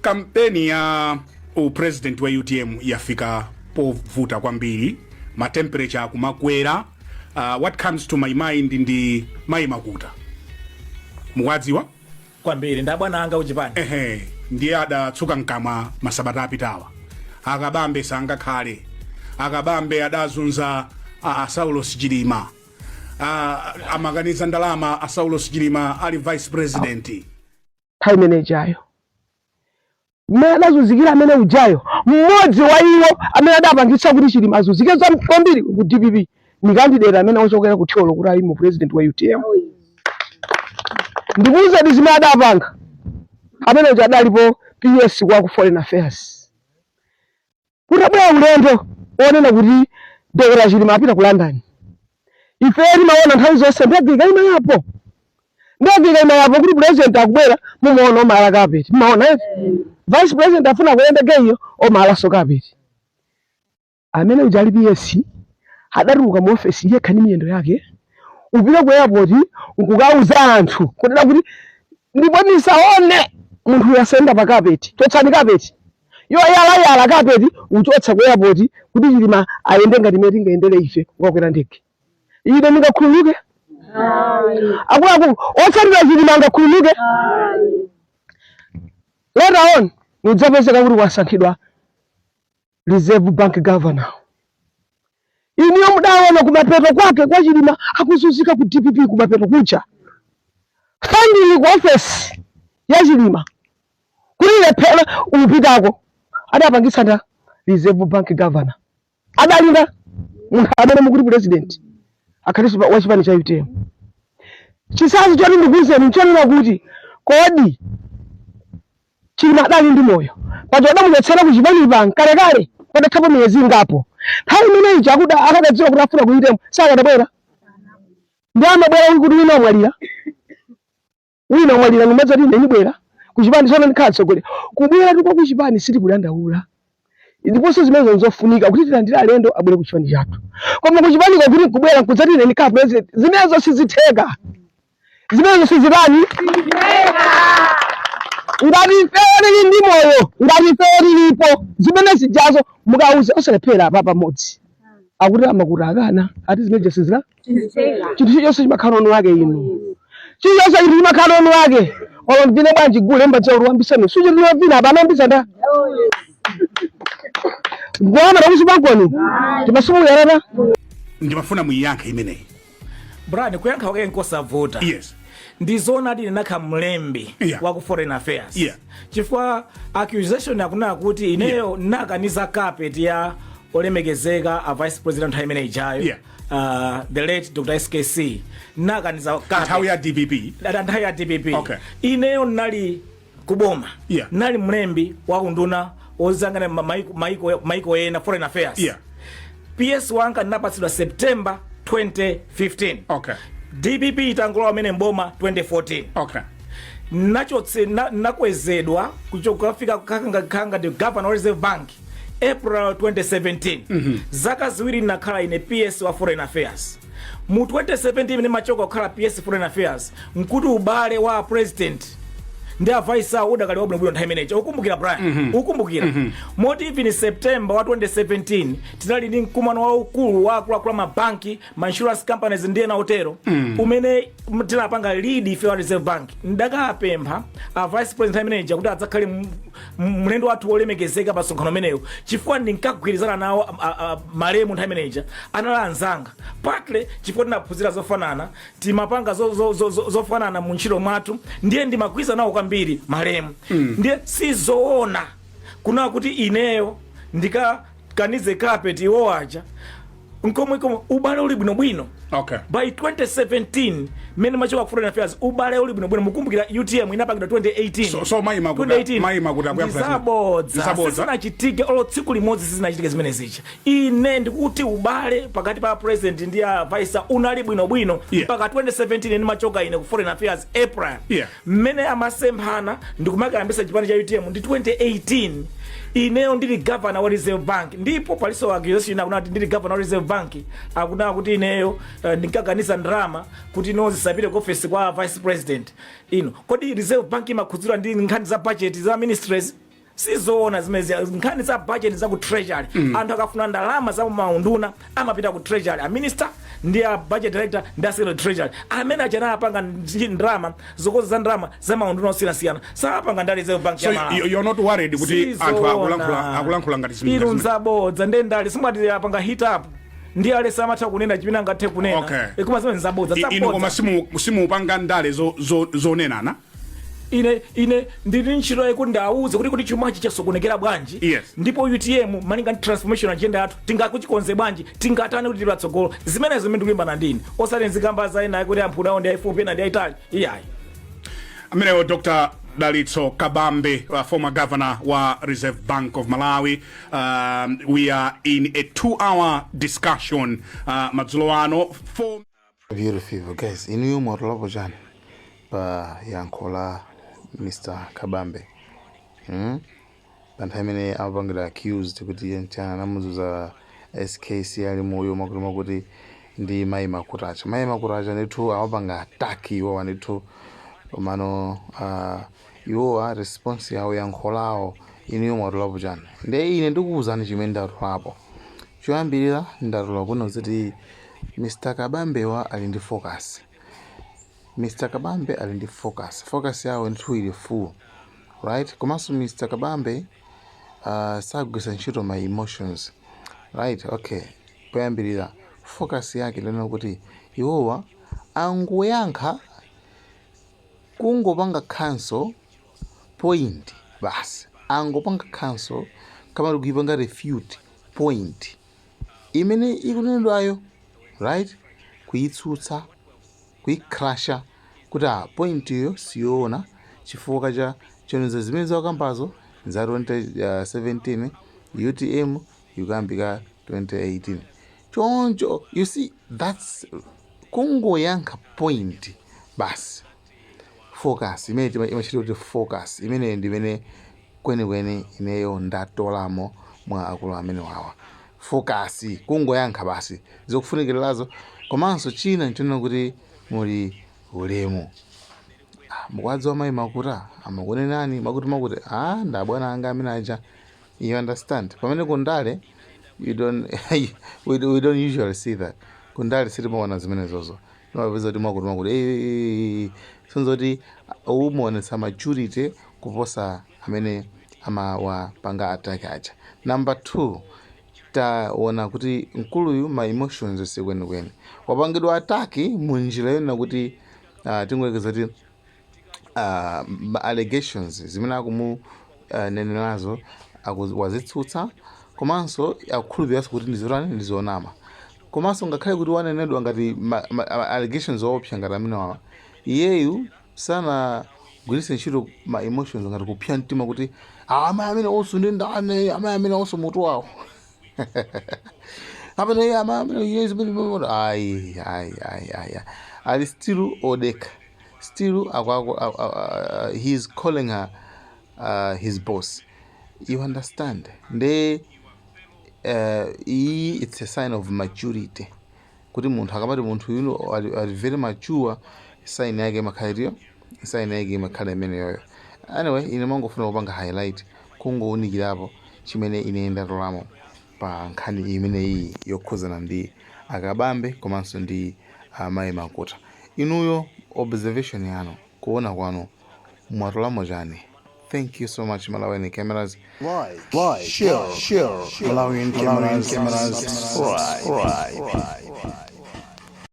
Kampeni ya upresident wa UTM yafika povuta kwambiri, ma temperature akumakwera. What comes to my mind ndi Mayi Makuta, mukuwadziwa? Kwambiri, ndi abwana anga kuchipani. Ehe, ndiye adatsuka mkamwa masabata apitawa, akabambe sangakhale, akabambe adazunza a Saulos Chilima, amakaniza ndalama a Saulos Chilima ali vice president. Nthawi imene ijayo, mmene adazunzikira amene ujayo, mmodzi wa iwo amene adapangitsa kuti Chilima azunzike kwambiri ku DPP ni candidate amene ochokera ku Thyolo kuti ali mu president wa UTM. Ndikuwuzeni zimene adapanga amene uja, adalipo PS kwa ku Foreign Affairs. Kuti abwera ulendo onena kuti Dr. Chilima apita ku London, ife timaona nthawi zonse ndege ikayima yapo, ndege ikayima yapo kuti president akubwera, mumaona omayala carpet, mumaona eti? Vice president afuna kuyenda ndege omalaso carpet. Amene uja ali PS adatuluka mu ofesi yekha ndi miyendo yake upita ku airport nkukauza anthu kunena kuti, "Ndipo ndisaone munthu uyasenda pa carpet, chotsani carpet yoyalayala, carpet uchotsa ku airport kuti Chilima ayende ngati imene tingayendere ife kukakwera ndege." Ine ndingakhululuke? Akuluakulu otsatira Chilima angakhululuke? Later on mudzapezeka kuti wasankhidwa Reserve Bank governor. Iniyo mudaona kumapeto kwake kwa Chilima akuzunzika ku DPP, kumapeto kucha funding ku office ya Chilima kuti ilephera upitako, adapangitsa nda Reserve Bank governor adalinda munthu amene mukuti president akhaliso wa chipani cha UTM. Chitsanzo choti ndikuwuzeni nchonena kuti kodi Chilima adali ndi moyo paja adamuchotsera ku chipanipa kalekale patathapo miyezi ingapo. Nthawi imeneyi chakuda akadadziwa kuti afuna ku UTM sakadabwera? Ndi amabwera kuti wina wamwalira, wina wamwalira, nimadzati ine ndibwera ku chipani, tsono ndikhala mtsogoleri. Kubwera kwa ku chipani sitikudandaula, ndiponso zimenezo nzofunika kuti tilandire alendo abwere ku chipani chathu. Koma ku chipaniko kuti kubwera nkudzati ine ndikhala president, zimenezo sizitheka, zimenezo sizitani. Ngati ifeyo tili ndi moyo, ngati ifeyo tilipo, zimene zijazo mukauze osalephera apa pamodzi akuti amakuti akana ati zimene sizila. Chinthu chilichonse chimakhala onu wake inu, chilichonse chinthu chimakhala onu wake. Olo ndine bwanji gule mbadziwa kuti wambisani sucho ndinopina apa anambisa nda ngwama takuchipankoni timasumuyarana. Ndimafuna muyiyankhe imeneyi. Brian, kuyankha kwake nkosavuta. Ndizoona ati ndinakhala mlembi wa ku Foreign Affairs, chifukwa accusation akunena kuti ineyo nakaniza carpet ya olemekezeka a vice president nthawi imene ijayo, the late Dr. SKC, nakaniza carpet. Nthawi ya DPP. Nthawi ya DPP. Okay. Ineyo nali kuboma, nali mlembi wa kunduna ozangana maiko ena, Foreign Affairs. PS wanga ndinapatsidwa September 2015, DPP itangolowa amene mboma 2014. Nachotse nakwezedwa kufika kanga ndi governor wa Reserve Bank April 2017. Zaka 2 nakhala ine PS wa Foreign Affairs. Mu 2017 imene machoka kukhala PS Foreign Affairs, nkuti ubale wa president ndi a vice awo udakali wabwinobwino nthawi imeneyi. Ukumbukira, Brian? Ukumbukira? Moti even September wa 2017 tinali ndi mkumano waukulu wa akuluakulu amabanki, ma insurance companies ndi ena otero, umene tinapanga lead ife wa Reserve Bank. Ndakapempha a vice president manager kuti adzakhale mlendo wathu wolemekezeka pa msonkhano umeneyo, chifukwa ndinkagwirizana nawo malemu nthawi imeneja anali anzanga, partly chifukwa tinaphunzira zofanana, timapanga zofanana mu ntchito mwathu, ndiye ndimagwirizana nawo kwambiri malemu. Ndiye sizoona kunena kuti ineyo ndikakanize carpet iwo aja nkomwe komwe ubale uli bwinobwino. By 2017 mmene machoka Foreign Affairs, ubale uli bwinobwino. Mukumbukira UTM inapangidwa 2018. So 2018. Mayi Makuta akuyankhula Ndizabodza. Ndizabodza. Sizinachitike olo tsiku limodzi, sizinachitike zimene zicha. Ine ndikuti ubale pakati pa president ndi a vice unali bwinobwino mpaka 2017 ndimachoka ine ku Foreign Affairs April. Mmene amasemphana ndikumakayambisa chipani cha UTM ndi 2018, ineyo ndili governor wa Reserve Bank. Ndipo paliso accusation akunati ndili governor wa Reserve Bank, akunena kuti ineyo ndinkaganiza ndalama kuti ino zisapite ku office kwa vice president ino. Kodi Reserve Bank imakhudzidwa ndi nkhani za budget za ministries? Sizoona zimezi. Nkhani za budget za ku Treasury. Anthu akafuna ndalama za maunduna amapita ku Treasury, a minister ndi a budget director ndi a secretary Treasury amene achana apanga ndalama zokoza za ndalama za maunduna osiyanasiyana, sapanga ndi a Reserve Bank So ya Malawi. you're not worried kuti anthu akulankhula ngati zimene Inu, nzabodza. Nde ndale simwati apanga hit up ndi alesa amatha kunena chimene angathe kunena. Koma zimene nzabodza. Inu koma Zabodza. Simupanga ndale zonenana? Ine ndili ntchito yakuti ndawuze kuti chumachi chasokonekera bwanji. Ndipo UTM, malinga ndi transformation agenda yathu, tingakuchikonze bwanji, tingatani kuti tili patsogolo. Zimenezo zimene ndikulimbana ndine, osati nzikamba za ena kuti amphuno awo ndi ayifupi, ena ndi ayitali, iyayi. Amenewo Dr Dalitso Kabambe, former governor wa Reserve Bank of Malawi. We are in a 2-hour discussion madzulo ano for Beautiful guys, inuyo mwatolapo chani pa yankho la Mr Kabambe, Pa nthawi imene amapangira accused kuti nchana anamuzuza SKC ali moyo, makuti makuti ndi mayi Makutacha, mayi Makutacha ndithu amapanga attack iwowa ndithu. Komano iwowa response yawo, yankho lawo, inuyo mwatolapo chani? Nde ine ndikuwuzani chimene ndatolapo. Choyambirira ndatola kuona kuti Mr Kabambewa ali ndi focus. Mr Kabambe ali ndi focus, focus yawo ndithu ili full, right? Komanso Mr Kabambe sagwisa ntchito ma emotions, right? Okay, poyambirira focus yake ndinena kuti iwowa angoyankha, kungopanga cancel point basi, angopanga cancel kamati kuipanga refute point imene ikunenedwayo, right? Kuyitsutsa, kuyicrasha kuti a point iyo siyoona chifukwa cha choneza zimene zakambazo za 2017, UTM ikuyambika 2018. Choncho you see, that's kungoyankha point basi. Focus imene imachita kuti focus imene ndimene kwenikweni ineyo ndatolamo mwa akulu amene wawa, focus, kungoyankha basi zikufunikirazo. Komanso china nchonena kuti muli ulemu. Ah, mukwadziwa mayi Makuta amakunenani makuti makuti, ah, ndabwana anga amene aja, you understand? Pamene kundale you don't we don't usually see that. Kundale sitimaona zimenezozo, timapeza kuti makuti makuti sonzoti umaonetsa maturity kuposa amene amawapanga attack aja. Number two, taona kuti mkuluyu ma emotions sikwenikweni, wapangidwa attack munjira yonena kuti tingoyekeza kuti ma allegations zimene akumu nenerazo wazitsutsa, komanso akukhulupiriranso kuti ndizotani, ndizonama. Komanso ngakhale kuti wanenedwa ngati ma allegations owopsa ngati amene wawa, iyeyu sanagwiritse ntchito ma emotions ngati kupsa mtima kuti, "Ah, amayi amene onso ndi ndani, amayi amene onso mutu wawo amene amayi amene iye zimene." Ayi, ayi, ayi, ayi, ali still odekha, still he is calling her his boss, you understand? Nde iyi it's a sign of maturity, kuti munthu akamati munthu yuno ali very mature, sign yake imakhala itiyo, sign yake imakhala imeneyoyo. Anyway, ine mangofuna kupanga highlight, kungowunikirapo chimene ine ndatolamo pa nkhani imeneyi yokhuzana ndi Akabambe komanso ndi amayi Makuta. Inuyo observation yanu, kuona kwanu, mwatolamo chani? Thank you so much. Malawian Cameras. Like, share, share, Malawian Cameras, subscribe.